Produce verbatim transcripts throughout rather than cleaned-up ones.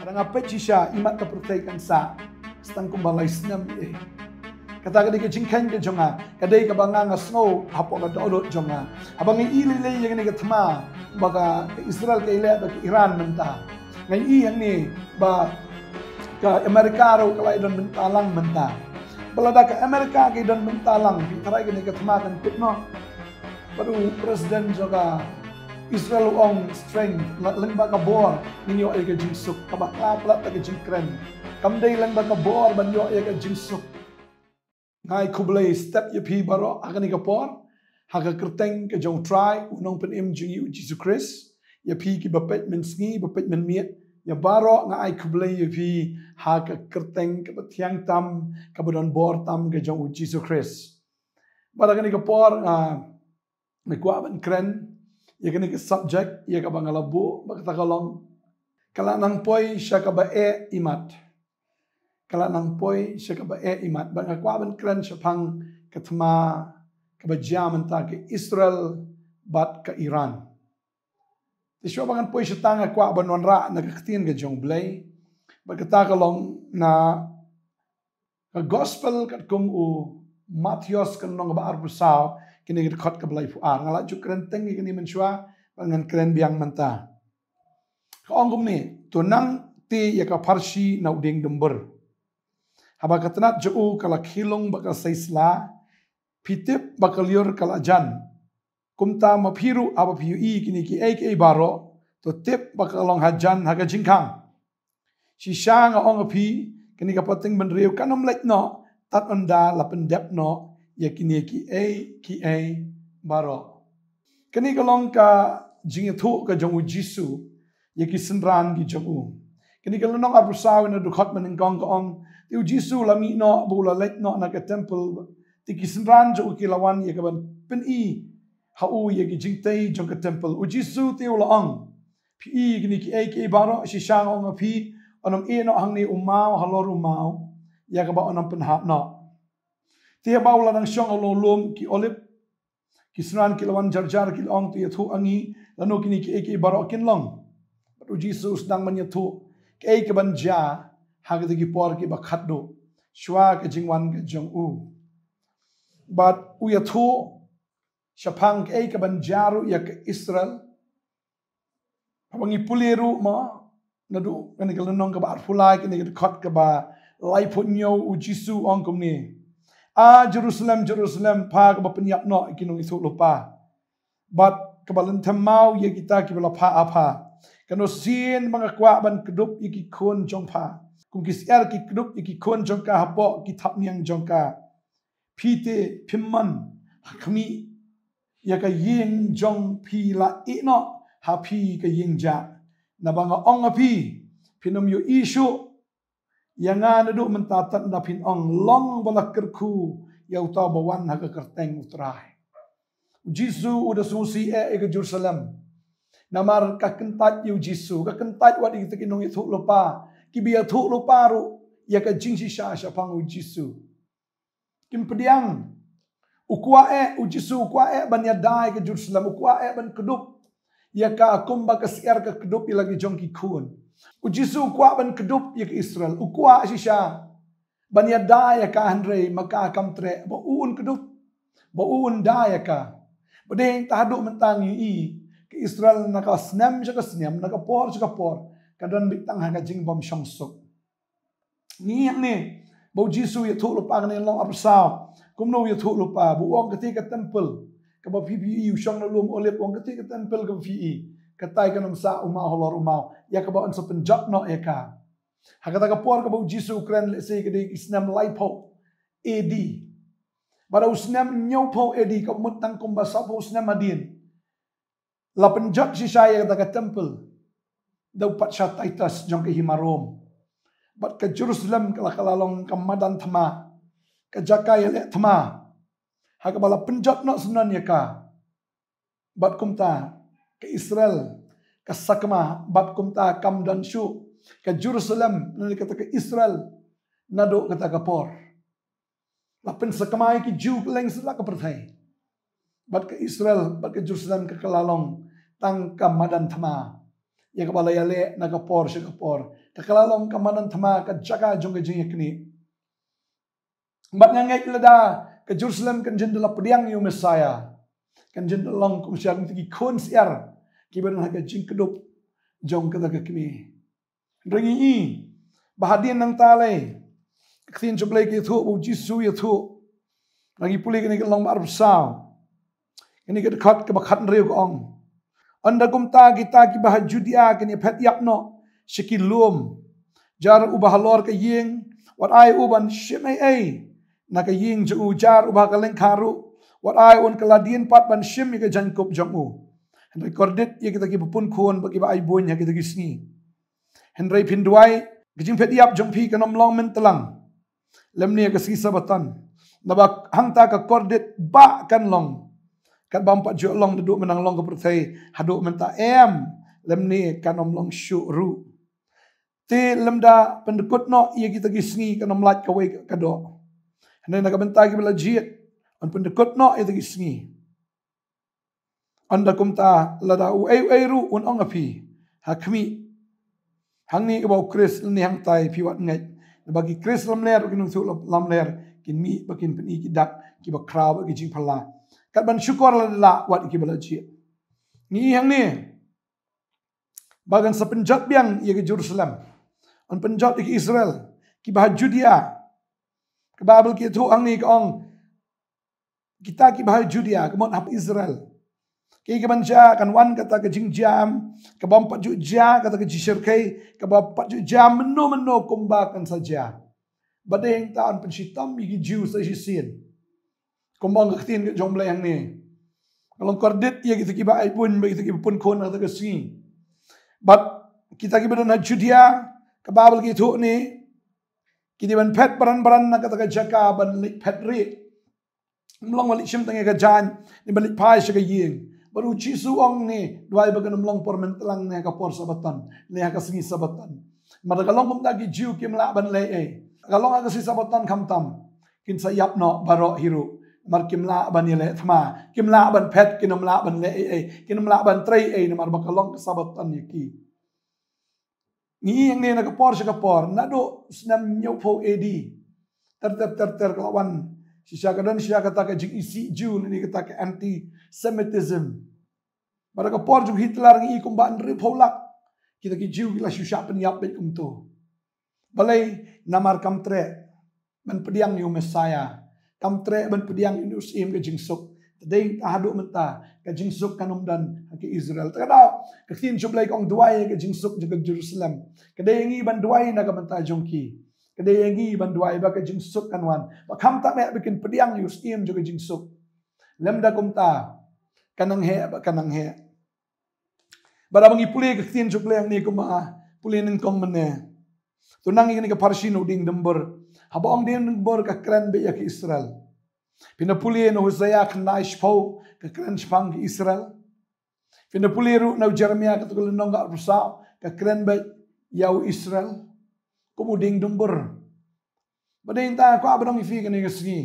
Lada nga peit shisha, imat ka pyrthei kan sah sa tang kumba lai snem ïa. Kata ka dei ka jingkheiñ ka jong nga, ka dei kaba nga nga sngew hapoh ka dohnud jong nga. Haba nga ïohi lei lei ïa kane ka thma ba ka Israel ka ïaleh bad ka Iran mynta, nga ïohi hangne ba ka America ruh ka la ïadon bynta lang mynta. Ba lada ka America ka ïadon bynta lang, phi tharai kane ka thma kan pit noh? Bad u president jong ka Israel u ong, strength, lyngba ka bor ngin ïoh ïa ka jingsuk. Kaba kla palat da ka jingkren, kam dei lyngba ka bor ban ïoh ïa ka jingsuk. Nga ai khublei step ïa phi baroh ha kane ka por, ha ka kyrteng ka jong U Trai, U Nongpynim jong ngi U Jisu Khrist. Ïa phi kiba peit mynsngi, ba peit mynmiet, ïa baroh nga ai khublei ïa phi ha ka kyrteng kaba thiang tam, kaba don bor tam ka jong U Jisu Khrist. Bad ha kane ka por nga, nga kwah ban kren ïa kane ka subject ïa kaba nga la buh, bad kata ka long, ka la nang poi sha kaba eh imat. Ka la nang poi sha kaba eh imat. Bad nga kwah ban kren shaphang ka thma kaba jia mynta ka Israel bad ka Iran. Te shuwa ba ngan poi shatang, nga kwah ban wanrah na ka ktien ka jong U Blei. Bad kata ka long na ka Gospel katkum u Mathaios, ka lynnong kaba arphew saw, kane ka dkhot kaba laiphew ar. Nga la ju kren teng ïa kane mynshuwa, bad ngan kren biang mynta. Ka ong kumne: To nang te ïa ka pharshi na u dieng dumbur. Haba ka tnat jong u ka la khie lung bad ka sei sla, phi tip ba ka lyiur ka la jan. Kumta ma phi ruh, haba phi ïohi kine kiei kiei baroh, to tip ba ka long hajan ha ka jingkhang. Shisha nga ong ha phi, kane ka pateng bynriew kan ym leit noh tad ynda la pyndep noh ïa kine kiei kiei baroh. Kane ka long ka jingïathuh ka jong U Jisu ïa ki synran ki jong u. Kane ka lynnong arphew saw, na dkhot ba nyngkong ka ong: Te U Jisu u la mih noh bad u la leit noh na ka temple. Te ki synran jong u ki la wan ïa kaban pyni ha u ïa ki jingtei jong ka temple. U Jisu te u la ong: Phi ïohi kine kiei kiei baroh? Shisha nga ong ha phi, un ym ïeh noh hangne u maw halor u maw ïa kaba un ym pynhap noh. Te haba u la dang shong ha u lum ki Olib, ki synran ki la wan jar jar, ki la ong: To ïathuh ha ngi lano kine kiei kiei baroh kin long. Bad U Jisu u sdang ban ïathuh kaei kaban jia ha kata ki por kiba khatduh shuwa ka jingwan ka jong u. Bad u ïathuh shaphang kaei kaban jia ruh ïa ka Israel. Haba ngi pule ruh mo, naduh kane ka lynnong kaba arphew lai, kane ka dkhot kaba laiphew hynñiew, U Jisu u ong kumne: A Jerusalem, Jerusalem, pha kaba pynïap noh ïa ki nongïathuhlypa bad kaba lynthem maw ïa kita kiba la phah ha pha. Katno sien ba nga kwah ban kdup ïa ki khun jong pha kum ki syiar ki kdup ïa ki khun jong ka hapoh ki thapniang jong ka, phi te phim mon ha khmih ïa ka ïing jong phi, la ïeh noh ha phi ka ïing jah. Naba nga ong ha phi, phin ym ïohi shuh ïa nga naduh mynta tad ynda phin ong, long ba la kyrkhu ïa uta uba wan ha ka kyrteng U Trai. U Jisu u da sngewsih eh ïa ka Jerusalem. Namar ka kyntait ïa U Jisu, ka kyntait wat ïa kita ki nongïathuhlypa, kiba ïathuhlypa ruh ïa ka jingshisha shaphang U Jisu. Kim pdiang. U kwah eh, U Jisu u kwah eh ban ïada ïa ka Jerusalem, u kwah eh ban kdup ïa ka kumba ka syiar ka kdup ïa la ki jong ki khun. U Jisu u kwah ban kdup ïa ka Israel, u kwah shisha ban ïada ïa ka, hynrei ma ka kam treh ba u un kdup, ba u un da ïa ka. Bad dei ta haduh mynta ngi ïohi ka Israel na ka snem sha ka snem, na ka por sha ka por, ka don beit tang ha ka jingbymshong suk. Ngi ïa ne ba U Jisu u ïathuhlypa, kane ka lynnong arphew saw, kumno u ïathuhlypa, ba u ong: Kata ka temple kaba phi phi ïohi, u shong na lum Olib, u ong: Kata ka temple kaba phi ïohi, kata kan ym sah u maw halor u maw ïa kaba un sa pynjot noh ïa ka. Ha kata ka por kaba U Jisu u kren, lehse ka dei ki snem laiphew A D. Bad ha u snem hynñiewphew A D, ka mut tang kumba sawphew snem hadien, la pynjot shisha ïa kata ka temple da u patsha Titus jong ka hima Rom. Bad ka Jerusalem ka la, ka la long ka madan thma, ka jaka ïaleh thma, ha kaba la pynjot noh syndon ïa ka. Bad kumta ka Israel ka sakma, bad kumta kam don shuh ka Jerusalem, lane kata ka Israel, naduh kata ka por. La pynsakma ïa ki Jiw kylleng satlak ka pyrthei. Bad ka Israel bad ka Jerusalem ka, ka la long tang ka madan thma ïa kaba la ïaleh na ka por sha ka por, Ka ka la long ka madan thma, ka jaka jong ka jingïaknieh. Bad nga ngeit lada ka Jerusalem kan jin da la pdiang ïa u Messiah, kan jin da long kum sha kum ki khun syiar kiba don ha ka jingkdup jong kata ka kmie. Hynrei ngi i ba hadien nangta lei, ka ktien jong U Blei ka ïathuh, ba U Jisu u ïathuh. Ngi pule kane ka lynnong ba arphew saw, kane ka dkhot kaba khathynriew ka ong: Ynda kumta kita kiba ha Judia kin ïa phet ïap noh sha ki lum, jar uba halor ka ïing, wat ai u ban shim ei ei na ka ïing jong u, jar uba ha ka lyngkha ruh, wat ai un ka la dien pat ban shim ïa ka jaiñkup jong u. Hynrei kordit ïa kita kiba pun khun bad kiba ai buiñ ha kita ki sngi. Hynrei phin duwai, ka jingphet ïap jong phi kan ym long myntlang, lymne ka sngi Sabbaton. Naba hangta ka kordit ba kan long, katba ym pat ju long naduh mynta, long ka pyrthei haduh mynta, em, lymne kan ym long shuh ruh. Te lymda pyndkut noh ïa kita ki sngi, kan ym lait kawei ka doh. Hynrei na ka bynta kiba la jied, yn pyndkut noh ïa kita ki sngi. Ynda kumta, lada uei uei ruh un ong ha phi, ha khmih, hangne uba u Khrist, lane hangtai, phi wat ngeit. Naba ki Khrist lamler, ki nongïathuh lamler kin mih ba kin pyni ki dak kiba khraw bad ki jingphylla, kat ban shukor lada lah wat ïa kiba la jied. Ngi i hangne ba kan sa pynjot biang ïa ka Jerusalem, yn pynjot ïa ka Israel, kiba ha Judia. Ka Baibl ka ïathuh hangne, ka ong, kita kiba ha Judia, ka mut ha Israel, ki, ka ban jia, kan wan kata ka jingjia, ka bym pat ju jia kata ka jingshyrkhei, ka bym pat ju jia mynno mynno kumba kan sa jia. Ba dei hangta yn pynshitom ïa ki Jiw sa shisien. Kumba ong ka ktien ka jong U Blei hangne, ka long kordit ïa kita kiba ai buiñ bad kita kiba pun khun ha kata ka sngi. Bad kita kiba don ha Judia, ka Baibl ka ïathuh hangne, ki dei ban phet bran bran na kata ka jaka, ban leit phet rieh. Ym long ban leit shim tang ïa ka jaiñ, ne ban leit phai sha ka ïing. Bad U Jisu u ong hangne, duwai ba kan ym long por myntlang ne ha ka por Sabbaton, ne ha ka sngi Sabbaton. Namar da ka long kumta, ki Jiw kim lah ban leh ei ei. Ka long ha ka sngi Sabbaton khamtam, kin sa ïap noh baroh hi ruh. Namar kim lah ban ïaleh thma, kim lah ban phet, kin ym lah ban leh ei ei, kin ym lah ban trei ei, namar ba ka long ka Sabbaton ïa ki. Ngi i hangne, na ka por sha ka por, naduh snem hynñiewphew A D, ter ter ter ter ka la wan shisha, ka don shisha kata ka jingisih Jiw, ne kata ka anti-Semitism. Bad ha ka por jong Hitler, ngi i kumba hynriewphew lak kita ki Jiw ki la shu shah pynïap beit kumto. Balei? Namar kam treh ban pdiang ïa u Messiah, kam treh ban pdiang ïa u Syiem ka jingsuk. Te dei hangta haduh mynta ka jingsuk kan ym don ha ka Israel. Te ka daw ka ktien jong U Blei ka ong, duwai ïa ka jingsuk jong ka Jerusalem. Ka dei ïa ngi ban duwai na ka bynta jong ki. Ka dei ïa ngi ban duwai ba ka jingsuk kan wan, ba khamtam eh ba kin pdiang ïa u Syiem jong ka jingsuk. Lymda kumta, kan nang heh, ba kan nang heh. Bad haba ngi pule ka ktien jong U Blei hangne kumba pule nyngkong mynne, to nang ïa kane ka pharshi na u dieng dumbur. Haba ong dieng dumbur, ka kren beit ïa ka Israel. Phin da pule na u Hosea khyndai shiphew, ka kren shaphang ka Israel. Phin da pule ruh na u Jeremiah, kato ka lynnong ka arphew saw, ka kren beit ïa u Israel kum u dieng dumbur. Ba dei hangta, kwah ban ong ïa phi kane ka sngi,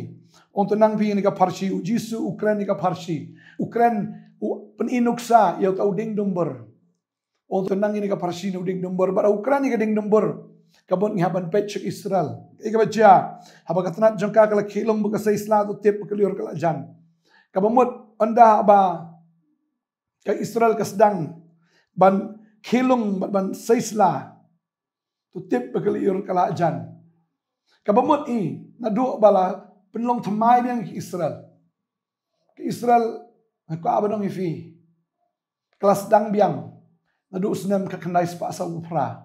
ong to nang phi ïa kane ka pharshi, U Jisu u kren ïa ka pharshi, u kren, u pyni nuksa ïa uta u dieng dumbur. Ong to nang ïa kane ka pharshi na u dieng dumbur. Bad u kren ïa ka dieng dumbur, ka mut ngi hap ban peit sha ka Israel. Ïa kaba jia, haba ka tnat jong ka ka la khie lung bad ka sei sla, to tip ba ka lyiur ka la jan. Kaba mut, ynda haba ka Israel ka sdang ban khie lung bad ban sei sla, to tip ba ka lyiur ka la jan. Kaba mut i, naduh ba la pynlong thymmai biang ka Israel, ka Israel, nga kwah ban ong ïa phi, ka la sdang biang naduh u snem khatkhyndai spah sawphew phra.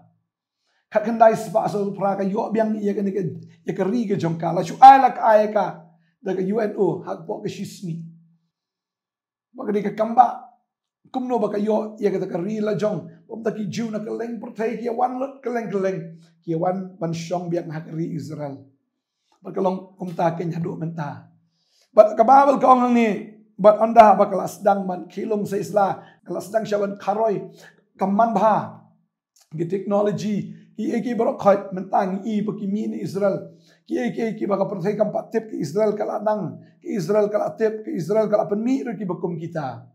Khatkhyndai spah sawphew phra ka ïoh biang ïa kane ka, ïa ka ri ka jong ka. La shu ai, la ka ai ka da ka U N O hapoh ka shisngi. Ba ka dei ka kam ba kumno ba ka ïoh ïa kata ka ri la jong. Bad kumta ki Jiw na kylleng pyrthei ki ïa wan lut kylleng kylleng, ki ïa wan ban shong biang ha ka ri Israel. Bad ka long kumta keiñ haduh mynta. Bad ka Baibl ka ong hangne, bad ynda ba ka la sdang ban khie lung sei sla, ka la sdang sha ban kharoi, ka man bha ki technology, kiei kiei baroh khoit mynta ngi i ba ki mih na Israel. Kiei kiei kiba ka pyrthei kam pat tip, ka Israel ka la nang, ka Israel ka la tip, ka Israel ka la pynmih ruh kiba kum kita.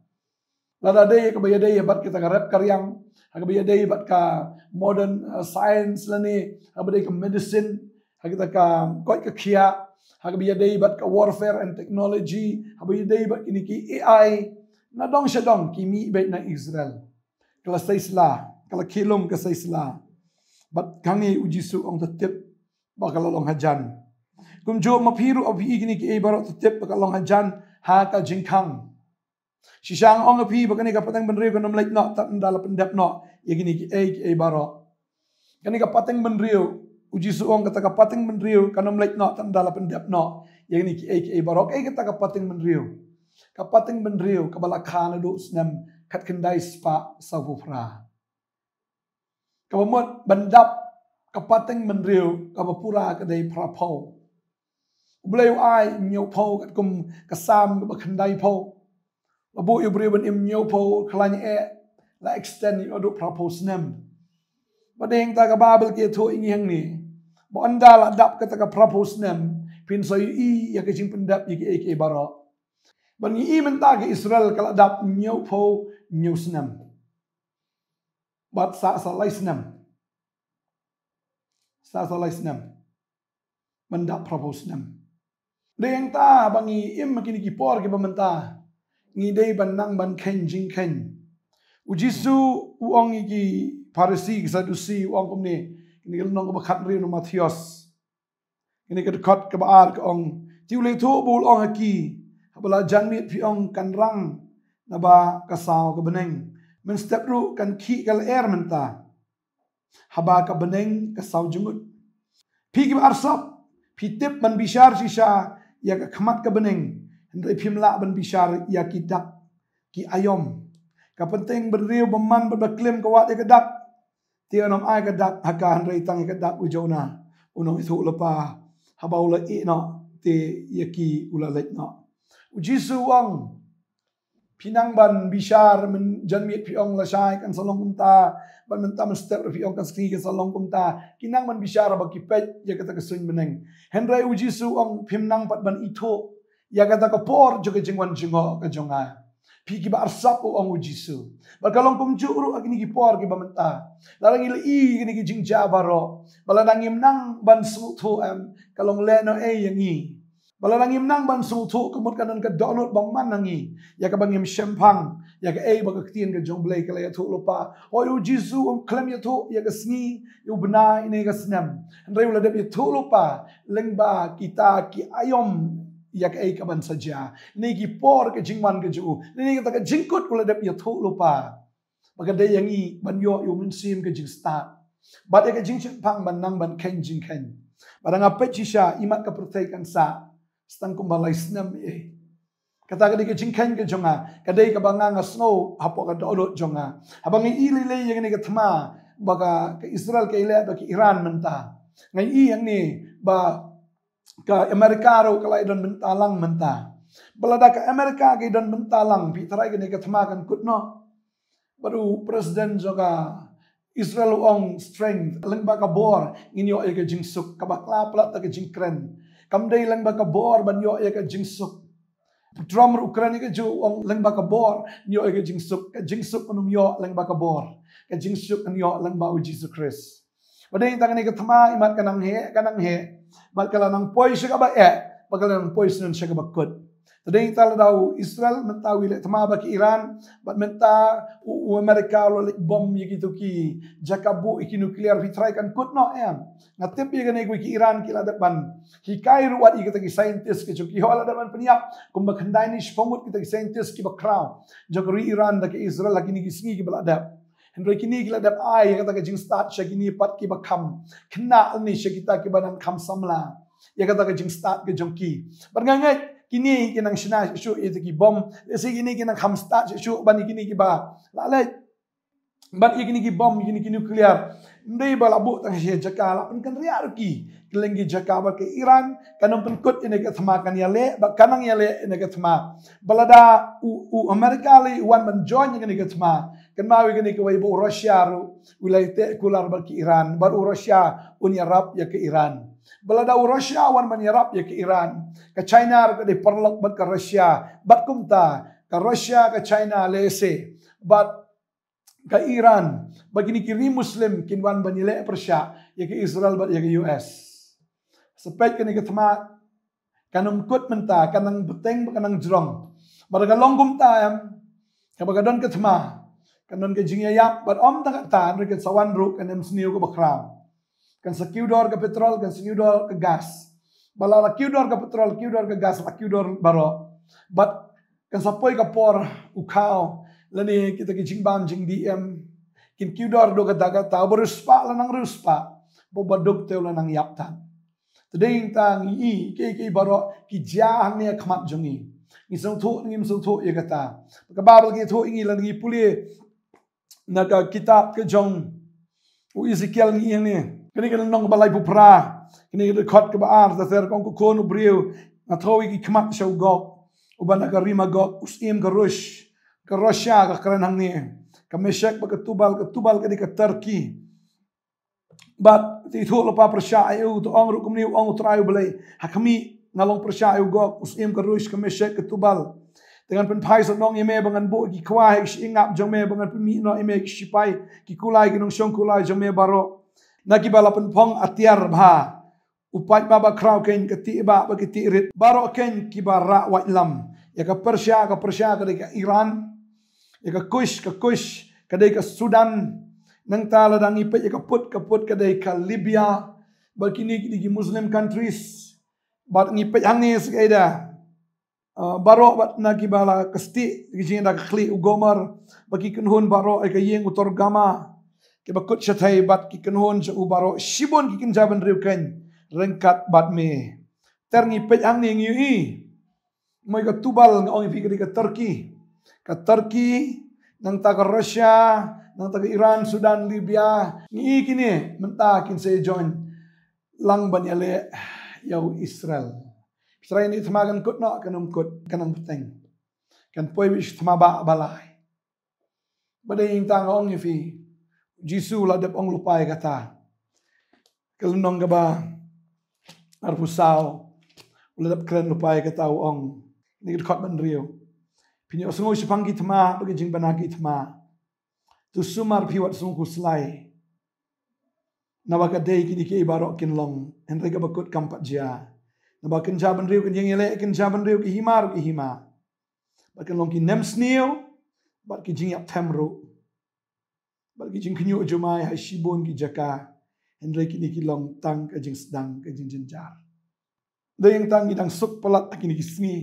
Lada dei kaba ïadei bad kita ka rep ka riang, ha kaba ïadei bad ka modern uh, science lane, ha kaba dei ka medicine, ha kita ka koit ka khiah, ha kaba ïadei bad ka warfare and technology, ha kaba ïadei bad kine ki A I, na dong sha dong ki mih beit na Israel. Ka la sei sla, ka la khie lum ka sei sla. Bad kane u Jisu ong to tip ba ka la long hajan. Kumjuh ma phi ruh phi i kine kiei baroh to tip ba ka long hajan ha ka jingkhang. Shisha nga ong ha phi ba kane ka pateng bynriew kan ym leit noh tad ynda la pyndep noh ïa kine kiei kiei baroh. Kane ka pateng bynriew, u Jisu ong kata ka pateng bynriew kan ym leit noh tad ynda la pyndep noh ïa kine kiei kiei baroh. Kaei kata ka pateng bynriew? Ka pateng bynriew kaba la kha naduh snem khatkhyndai spah sawphew phra. Kaba mut ban dap ka pateng bynriew kaba pura ka dei phraphew. U Blei u ai hynñiewphew katkum ka Salm kaba khyndaiphew. La buh ïa u briew ban im hynñiewphew, khlaiñ eh, la extend ïa u haduh phraphew snem. Bad dei hangta ka Baibl ka ïathuh ïa ngi hangne ba ynda la dap kata ka phraphew snem, phin sa ïohi ïa ka jingpyndep ïa kiei kiei baroh. Bad ngi i mynta ka Israel ka la dap hynñiewphew hynñiew snem. Bad sa sa lai snem. Sa sa lai snem. Ban dap phraphew snem. Dei hangta ba ngi im ha kine ki por kiba mynta, ngi dei ban nang ban kheiñ jingkheiñ. U Jisu u ong ïa ki Pharisi, ki Sadusi, u ong kumne, kine ki lynnong kaba khathynriew na u Mathaios. Kine ka dkhot kaba ar ka ong, te u la ïathuh bad u la ong ha ki, haba la janmiet phi ong kan rang naba ka saw ka bneng, mynstep ruh kan khih ka lyer mynta, haba ka bneng ka saw jyngut. Phi kiba arsap, phi tip ban bishar shisha ïa ka khmat ka bneng, hynrei phim lah ban bishar ïa ki dak ki aïom. Ka pateng bynriew ba man bad ba klim ka wad ïa ka dak. Te un ym ai ka dak ha ka, hynrei tang ïa ka dak u Jonah. U nongïathuhlypa, haba u la ïeh noh, te ïa ki u la leit noh. U Jisu u ong, phi nang ban bishar, mynjanmiet phi ong lashai kan sa long kumta, bad mynta mynstep ruh phi ong kan sngi kan sa long kumta. Ki nang ban bishar ba ki peit ïa kata ka suiñ bneng. Hynrei u Jisu u ong phim nang pat ban ithuh ïa kata ka por jong ka jingwan jngoh ka jong nga. Phi kiba arsap, u ong u Jisu. Bad ka long kumjuh ruh ha kine ki por kiba mynta. Lada ngi la i kine ki jingjia baroh, ba lada ngim nang ban sngewthuh, em, ka long lehnohei ïa ngi. Ba lada ngim nang ban sngewthuh, ka mut ka don ka dohnud ba man ha ngi ïa kaba ngim shemphang ïa kaei ba ka ktien ka jong U Blei ka la ïathuhlypa. Hooid, u Jisu um khlem ïathuh ïa ka sngi, ïa u bnai ne ka snem. Hynrei u la dep ïathuhlypa lyngba kita ki aïom ïa kaei kaban sa jia, ne ki por ka jingwan ka jong u, ne kata ka jingkut u la dep ïathuhlypa. Ba ka dei ïa ngi ban ïoh ïa u Mynsiem ka jingstad bad ïa ka jingshemphang ban nang ban kheiñ jingkheiñ. Bad da nga peit shisha, imat ka pyrthei kan sah, sa tang kumba lai snem eh. Kata ka dei ka jingkheiñ ka jong nga, ka dei kaba nga nga sngew hapoh ka dohnud jong nga. Haba nga i lei lei ïa kane ka thma ba ka, ka Israel ka ïaleh bad ka Iran mynta, nga i hangne ba ka Amerika ruh ka la ïadon bynta lang mynta. Ba lada ka Amerika ka ïadon bynta lang, phi tharai kane ka thma kan kut noh? Bad u President jong ka Israel u ong, strength, lyngba ka bor ngin ïoh ïa ka jingsuk, kaba kla palat da ka jingkren. Kam dei lyngba ka bor ban ïoh ïa ka jingsuk. Trump ruh u kren ïa kajuh, u ong lyngba ka bor ngin ïoh ïa ka jingsuk. Ka jingsuk kan ym ïoh lyngba ka bor. Ka jingsuk kan ïoh lyngba u Jisu Khrist. Bad dei tang kane ka thma, imat ka nang heh, ka nang heh. Bad ka la nang poi sha kaba eh, bad ka la nang poi sha kaba kut. Te dei tang lada u Israel mynta u ïaleh thma bad ka Iran, bad mynta u, u Amerika u la leit bom ïa kito ki jaka buh ïa ki nuclear, phi tharai kan kut noh em? Nga tip ïa kane, kawei ki Iran ki la dep ban hikai ruh wat ïa kita ki scientist ki jong ki, hooid la dep ban pynïap kumba khyndai ne shiphew ngut kita ki scientist kiba khraw jong ka ri Iran da ka Israel ha kine ki sngi kiba la dep. Hynrei kine ki la dep ai ïa kata ka jingstad sha kine pat kiba kham khynnah ne sha kita kiba nang kham samla ïa kata ka jingstad ka jong ki. Bad nga ngeit kine ki nang shna shuh ïa kita ki bom, lehse kine ki nang kham stad shuh ban ïa kine kiba la leit ban ïa kine ki bom, kine ki nuclear. Ym dei ba la buh tang sha jaka, la pynkynriah ruh ki kylleng ki jaka. Bad ka Iran kan ym pynkut ïa kane ka thma, kan ïaleh, bad kan nang ïaleh ïa kane ka thma. Ba lada u, u Amerika lei u wan ban join ïa kane ka thma, kynmaw ïa kane kawei ba u Russia ruh u la ïateh kular bad ka Iran, bad u Russia un ïarap ïa ka Iran. Ba lada u Russia u wan ban ïarap ïa ka Iran, ka China ruh ka dei paralok bad ka Russia, bad kumta ka Russia, ka China, lehse, bad ka Iran, bad kine ki ri Muslim kin wan ban ïaleh pyrshah ïa ka Israel bad ïa ka U S. Sa peit kane ka thma, kan ym kut mynta, kan nang bteng bad kan nang jrong. Bad ka long kumta em, kaba ka don ka thma, kan don ka jingïaïap, bad ym tang katta, hynrei kan sa wan ruh ka nemsniew kaba khraw. Kan sa kiew dor ka petrol, kan sa kiew dor ka gas. Ba la la kiew dor ka petrol, kiew dor ka gas, la kiew dor baroh. Bad kan sa poi ka por u khaw, lane kita ki jingbam jingdih em, kin kiew dor dor katta katta, ba riewspah la nang riewspah, ba ba duk te la nang ïap tan. Te dei ngi tang ngi i, ki, ki baroh ki jia hangne ha khmat jong ngi. Ngi sngewthuh, ngim sngewthuh ïa kata. Ka Baibl ka ïathuh ïa ngi, lane ngi pule na ka kitab ka jong u Ezekiel ngi ïa ngi. Kane ka lynnong kaba laiphew phra, kane ka dkhot kaba ar, te ter, ka ong, ko khun u briew, nga thew ïa ki khmat sha u Gog, uba na ka ri Magog, u syiem ka Rush, ka Russia ka kren hangne, ka Meshek bad ka Tubal, ka Tubal ka dei ka Turkey. Bad te ïathuh lypa pyrshah ïa u, te ong ruh kumne, u ong, U Trai U Blei, ha khmih, nga long pyrshah ïa u Gog, u syiem ka Rush, ka Meshek, ka Tubal. Te ngan pynphai shnong ïa me, ba ngan buh ki khwai ha ki shyiap jong me, ba ngan pynmih noh ïa me ki shipai, ki kulai, ki nongshong kulai jong me baroh. Na kiba la pynphong atiar bha, u paidbah bakhraw keiñ, ka tih bah bad ka tih rit, baroh keiñ kiba rah waitlam ïa ka pyrshah, ka pyrshah ka dei ka Iran, ïa ka Kush, ka Kush ka dei ka Sudan. Nangta lada ngi peit ïa ka put, ka put ka dei ka Libya. Bad kine ki dei ki Muslim countries. Bad ngi peit hangne sa kaei da, ah, baroh bad na kiba la ka stieh, ki jingïada ka khlieh u Gomer, bad ki kynhun baroh, ïa ka ïing u Togarma, kiba kut shathei, bad ki kynhun jong u baroh, shibun ki kynja bynriew keiñ ryngkat bad me. Ter, ngi peit hangne ngi ïohi, moi, ka Tubal, nga ong ïa phi, ka dei ka Turkey. Ka Turkey, nangta ka Russia, nangta ka Iran, Sudan, Libya. Ngi i kine mynta kin sa join lang ban ïaleh ïa u Israel. Israel, ne thma kan kut noh, kan ym kut, kan nang bteng. Kan poi beit sha thma ba, ba lai. Ba dei, ngi tang, nga ong ïa phi, Jisu u la dep ong lypa ïa kata. Ka lynnong kaba arphew saw, u la dep kren lypa ïa kata, u ong, ne ka dkhot ba hynriew, phin ïohsngew shaphang ki thma bad ki jingbna ki thma. To sumar phi wat sngew khuslai. Naba ka dei kine kiei baroh kin long, hynrei kaba kut kam pat jia. Naba kynja bynriew kin ïeng ïaleh, kynja bynriew, ki hima ruh ki hima. Bad kin long ki nemsniew, bad ki jingïap them ruh, bad ki jingkhynñiuh jumai ha shibun ki jaka. Hynrei kine ki long tang ka jingsdang, ka jingjynjar. Dei, ngi tang, ngi dang suk palat ha kine ki sngi.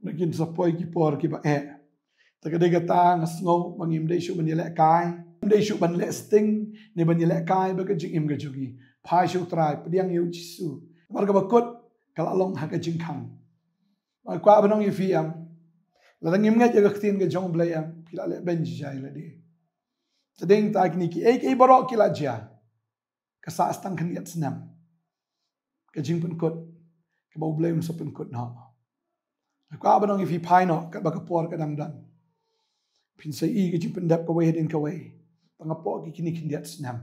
Hynrei kin sa poi ki por kiba eh. Te ka dei kata, nga sngew ba ngim dei shuh ban ïalehkai, ngim dei shuh ban leh sting, ne ban ïalehkai bad ka jingim ka jong ngi. Phai sha u Trai, pdiang ïa u Jisu. Namar kaba kut ka la long ha ka jingkhang. Nga kwah ban ong ïa phi, em, lada ngim ngeit ïa ka ktien ka jong U Blei, em, phi la leh beiñ jai lade. Te dei, ngi tang, kine kiei kiei baroh ki la jia, ka sah tang khyndiat snem ka jingpynkut kaba U Blei un sa pynkut noh. Nga kwah ban ong ïa phi, phai noh katba ka por ka dang don. Phin sa i ka jingpyndep kawei hadien kawei, tang hapoh ki kine khyndiat snem.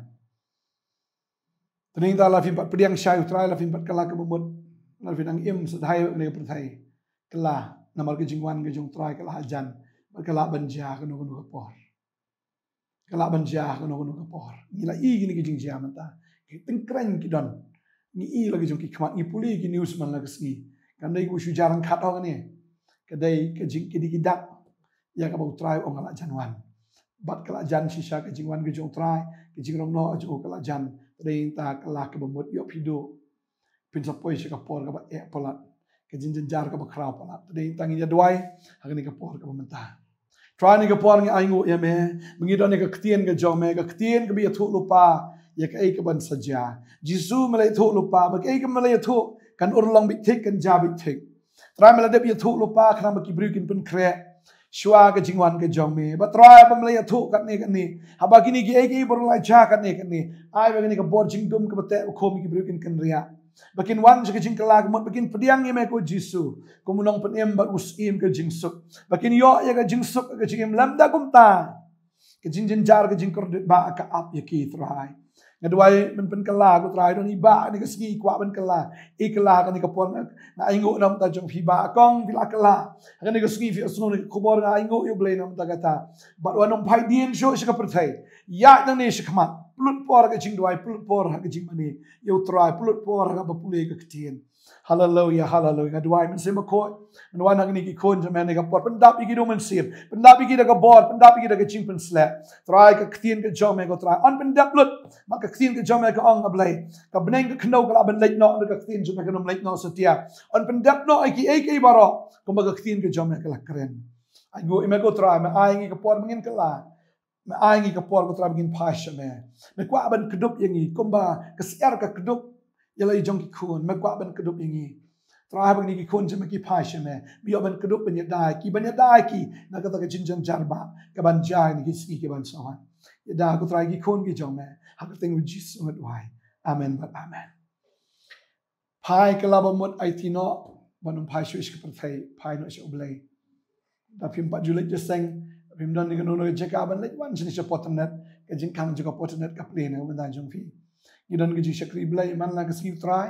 Te nangta la phim pat pdiang shai u Trai, la phim pat kylla kaba mut, la phi dang im sdang ha kane ka pyrthei, kylla, namar ka jingwan ka jong u Trai ka la hajan, bad ka lah ban jia kano kano ka por. Ka lah ban jia kano kano ka por. Ngi la i kine ki jingjia mynta. Ki tyngkrein ki don. Ngi i la ki jong ki khmat, ngi pule ki news man la ka sngi. Kam dei kaba shu jia ryngkat ho kane. Ka dei ka jing, ki dei ki dak ïa kaba u Trai u ong ka la jan wan. Bad ka la jan shisha ka jingwan ka jong u Trai, ka jingrong noh jong u ka la jan. Te dei, nangta ka la kaba mut, ïoh phi duh, phin sa poi sha ka por kaba eh palat, ka jingjynjar kaba khraw palat. Te dei, nangta ngin ïa duwai ha kane ka por kaba mynta. Trai, ha kane ka por ngi ainguh ïa me, ba ngi don ïa ka ktien ka jong me, ka ktien kaba ïathuh lypa ïa kaei kaban sa jia. Jisu, me la ïathuh lypa ba kaei kaba me la ïathuh kan urlong beit thik, kan jia beit thik. Trai, me la dep ïathuh lypa khnang ba ki briew kin pynkhreh shuwa ka jingwan ka jong me. Bad Trai, ba me la ïathuh katne katne, haba kine kiei kiei baroh la jia katne katne, ai ba kane ka bor jingdum kaba teh ba khum ïa ki briew kin kynriah, ba kin wan sha ka jingkylla ka mut, ba kin pdiang ïa me ko Jisu kum u Nongpynim bad u Syiem ka jingsuk, ba kin ïoh ïa ka jingsuk ka jingim. Lymda kumta, ka jingjynjar, ka jingkordit ba ka ap ïa ki, Trai. Nga duwai men pynkylla ko Trai, don i Bah ha kane ka sngi i kwah ban kylla. I kylla ha kane ka por nga, nga ainguh na ka bynta jong phi Bah. Kong phi la kylla. Ha kane ka sngi phi ïohsngew ïa ka khubor, nga ainguh ïa U Blei na ka bynta kata. Bad wat nym phai dien shuh sha ka pyrthei. Ïaid nangne shakhmat. Pynlut por ha ka jingduwai, pynlut por ha ka jingmane ïa U Trai, pynlut por ha kaba pule ka ktien. Haleluia, haleluia. Nga duwai Mynsiem Bakhuid, men wan ha kine ki khun jong me ha kane ka por. Pyndap ïa ki da U Mynsiem. Pyndap ïa ki da ka bor, pyndap ïa ki da ka jingpynshlur. Trai, ka ktien ka jong me ko Trai, yn pyndep lut. Bad ka ktien ka jong me ka ong, A Blei, ka bneng ka khyndew ka lah ban leit noh, hynrei ka ktien jong me kan ym leit noh satia. Yn pyndep noh ïa kiei kiei baroh kumba ka ktien ka jong me ka la kren. Ainguh ïa me ko Trai, me ai ïa ngi ka por ba ngin kylla. Me ai ïa ngi ka por ko Trai ba ngin phai sha me. Me kwah ban kdup ïa ngi kumba ka syiar ka kdup ïa la i jong ki khun. Me kwah ban kdup ïa ngi. Trai, haba kine ki khun jong me ki phai sha me, me ïoh ban kdup, ban ïada ïa ki, ban ïada ïa ki na kata ka jingjynjar ba ka ban jia ha kine ki sngi ki ban sa wan. Ïada ko Trai ïa ki khun ki jong me ha ka kyrteng U Jisu nga duwai. Amen bad amen. Phai kylla ba mut, aiti noh, wat nym phai shuh sha ka pyrthei, phai noh sha U Blei. Da phim pat ju leit ju seng, phim don ïa kano kano ka jaka ban leit wan shane sha Port Rnget, ka jingkhang jong ka Port Rnget ka plie na ka bynta jong phi. Ngi don ka jingshakri Blei man la ka sngi Trai.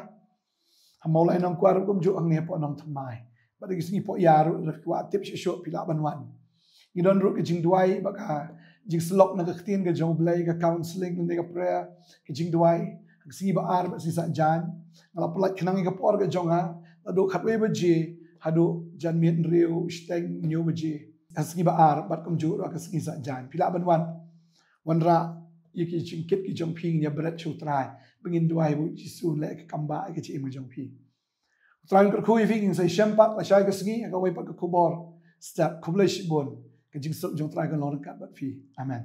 Ha Mawlai Nongkwar kumjuh, hangne hapoh Nongthymmai. Bad ha ka sngi hapoh Ïar ruh, lada phi kwah tip shuh shuh phi lah ban wan. Ngi don ruh ka jingduwai bad ka jingsyllok na ka ktien ka jong U Blei, ka counselling lane ka prayer, ka jingduwai ha ka sngi ba ar bad sngi Saitjaiñ. Nga la pyllait khnang ïa ka por ka jong nga, naduh khatwei baje haduh janmiet hynriew shiteng hynñiew baje ha sngi ba ar, bad kumjuh ruh ha ka sngi Saitjaiñ. Phi lah ban wan. Wanrah ïa ki jingkit ki jong phi, ngin ïa bret sha U Trai ba ngin duwai ba U Jisu un leh ka kambah ha ka jingim ka jong phi. U Trai un kyrkhu ïa phi, ngin sa ïashem pat lashai ka sngi ha kawei pat ka khubor step. Khublei shibun. Ka jingsuk jong U Trai kan long ryngkat bad phi. Amen.